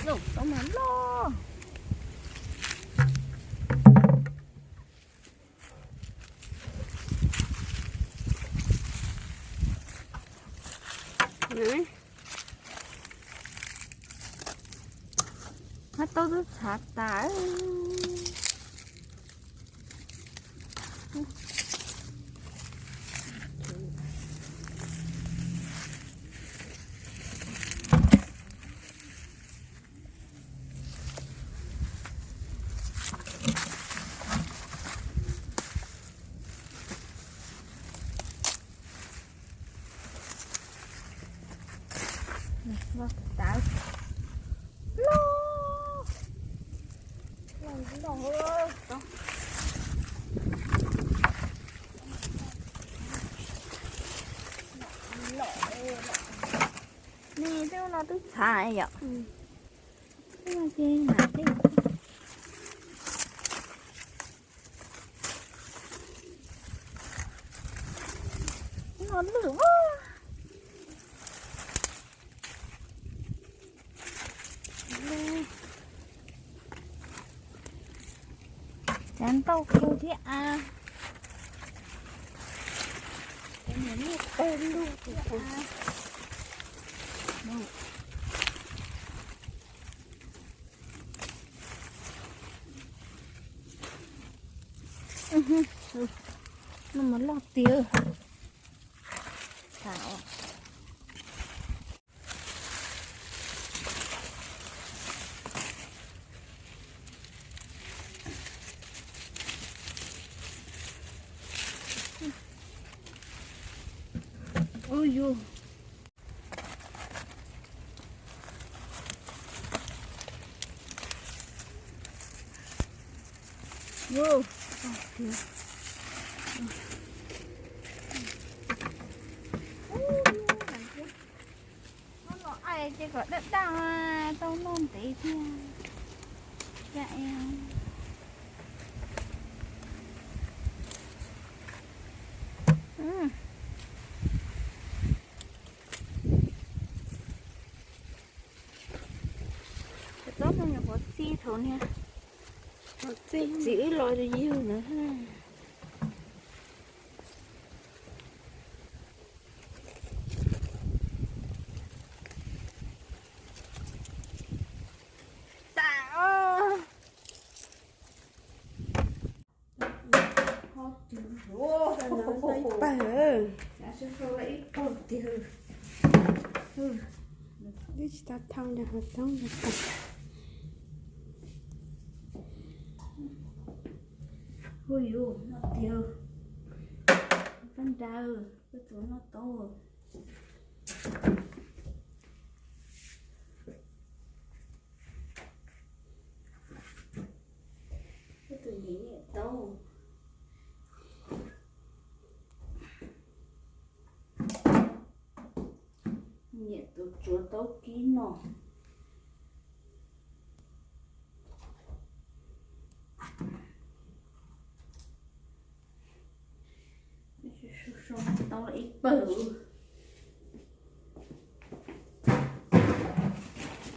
Loj, tau mas loj. Hab taub twb txhav tas. Loj tas, loj, loj ntau. Nej twb no twb txhav yom? Twb no ces mam li. No lwj ua. Cas ntau kawg thiab a. Cas niam muaj pawg lug thiab a. No mas loj tiag. Ui yus. Ub, no los ai ces kom daj daj, tau noj ntev thiab. Ca es. Cov taub no nyuam qhuav txi thaum niag txiv wb los yug na. Tas os. Ib pawg, ib pawg tiag. Twb tsis tau thau nrog qhov roob nrog tas. Hu yus no tiag. Pab nraw, pab tus no tau. Pab tus nyiam nyiam tau. Nyiam tus tsuav taub kib no. Tau ib pawg.